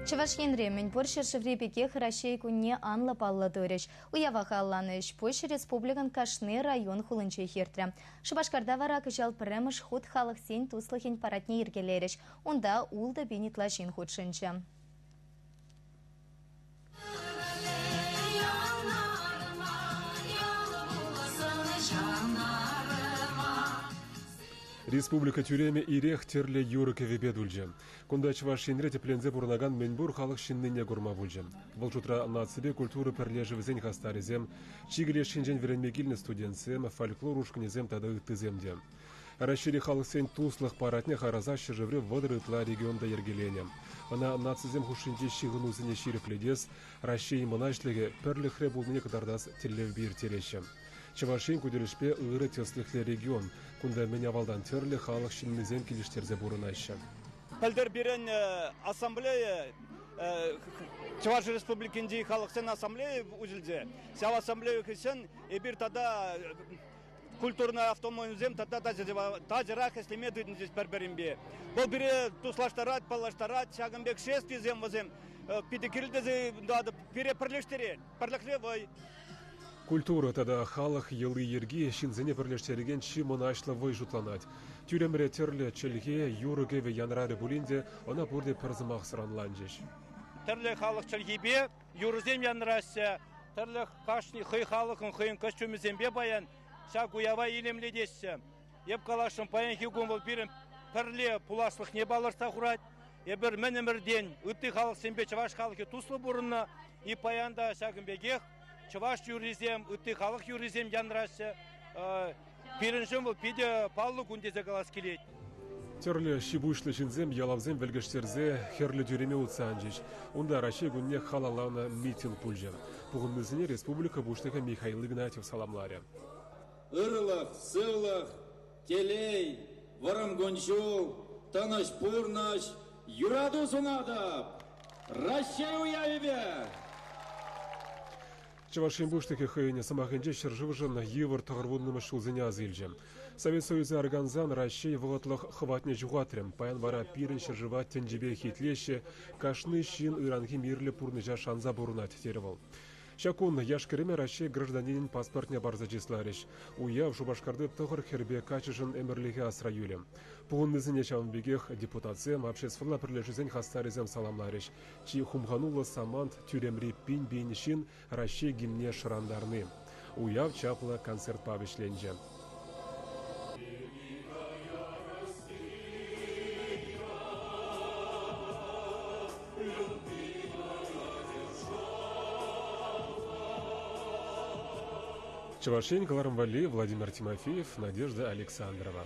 Чӑваш Енре мӗнпур ҫӗршыври пекех Раҫҫей кунне анлӑ паллӑ турӗҫ. Уява халалланӑ ӗҫ-пуҫ республикӑн кашни район-хулинчех иртрӗ. Шупашкарта вара кӑҫал пӗрремӗш хут халӑхсен туслӑхӗн парадне йӗркелерӗҫ. Унта 6000 ытла ҫын хутшӑнчӗ. Республика тӳремӗ ирех тӗрлӗ юрӑ-кӗвӗпе тулчӗ. Кунта Чӑваш Енре тӗпленсе пурӑнакан мӗнпур халӑх ҫыннине курма пулчӗ. Вӑл шутра наципе культура пӗрлешӗвӗсен хастарӗсем, чикӗ леш енчен вӗренме килнӗ студентсем, фольклор ушкӑнӗсем тата ыттисем те. Раҫҫейри халӑхсен туслӑх парадне хараса ҫӗршыври 30 ытла регионта йӗркеленӗ. Ӑна нацисем хушшинчи ҫыхӑнусене ҫирӗплетес, Раҫҫей мӑнаҫлӑхӗ пӗрлӗхре пулнине кӑтартас тӗллевпе ирттереҫҫӗ. Чӑваш Ен ку тӗлӗшпе ырӑ тӗслӗхлӗ регион. Кунта мӗн авалтан тӗрлӗ халӑх ҫыннисем килӗштерсе пурӑнаҫҫӗ. Пӗлтӗр пирӗн ассамблея Чӑваш Республикинчи халӑхсен ассамблейи уҫӑлчӗ. Ҫав ассамблея хыҫҫӑн эпир тата культурный автономисем тата тачӑрах ӗҫлеме тытӑнчӗҫ пӗр-пӗринпе. Вӑл пире туслаштарать, паллаштарать. Ҫакӑн пек шествисем вӗсем питӗ кирлӗ тесе пире пӗрлештерет. Пӗрлӗхре вӑй. Культура тата халӑх йӑли-йӗрки ҫынсене пӗрлештерекен чи мӑнаҫлӑ вӑй шутланать. Тӳремре тӗрлӗ чӗлхе, юрӑ-кӗвӗ янрарӗ пулин те ӑна пурте пӗр сӑмахсӑр ӑнланчӗҫ. Тӗрлӗ халӑх чӗлхипе юрӑсем янраҫҫӗ. Тӗрлӗ кашни хӑй халӑхӑн хӑйӗн костюмӗсемпе паян ҫак уява илемлетеҫҫӗ. Эп каласшӑн, паянхи кун вӑл пирӗн пӗрле пуласлӑхне палӑртса хурать. Эпир мӗн ӗмӗртен ытти халӑхсемпе чӑваш халӑхӗ туслӑ пурӑннӑ. И паян та ҫакӑн пекех чӑваш юррисем, ытти халӑх юррисем янраҫҫӗ. Пирӗншӗн вӑл питӗ паллӑ кун тесе калас килет. Тӗрлӗ ҫи-пуҫлӑ ҫынсем ялавсем вӗлкӗштерсе Хӗрлӗ тӳреме утса анчӗҫ. Унта Раҫҫей кунне халалланӑ митинг пулчӗ. Пухӑннисене республика Пуҫлӑхӗ Михаил Игнатьев саламларӗ. Ырлӑх, сывлӑх, телей, вӑрӑм кун-ҫул, тӑнӑҫ пурнӑҫ, юрату сунатӑп! Раҫҫей уявӗпе! Чӑваш Ен Пуҫлӑхӗ хӑйӗн сӑмахӗнче ҫӗршывшӑн йывӑр тӑхӑрвуннӑмӗш ҫулсене аса илчӗ. Совет Союзӗ аркансан Раҫҫей вӑхӑтлӑх хӑватне ҫухатрӗ. Паян вара пирӗн ҫӗршыва тӗнчипех итлеҫҫӗ, кашни ҫын ыранхи мирлӗ пурнӑҫа шанса пурӑнать, терӗ вӑл. Ҫак кун яш-кӗрӗме Раҫҫей гражданинӗн паспортне парса чысларӗҫ. Уяв Шупашкарти тӑхӑр хӗрпе каччӑшӑн ӗмӗрлӗхе асра юлӗ. Пухӑннисене ҫавӑн пекех депутатсем, обществӑлла пӗрлешӳсен хастарӗсем саламларӗҫ. Чи хумхануллӑ самант тӳремри пин-пин ҫын Раҫҫей гимнне шӑрантарни. Уяв чаплӑ концертпа вӗҫленчӗ. Чӑваш Ен кӑларӑм валли Владимир Тимофеев, Надежда Александрова.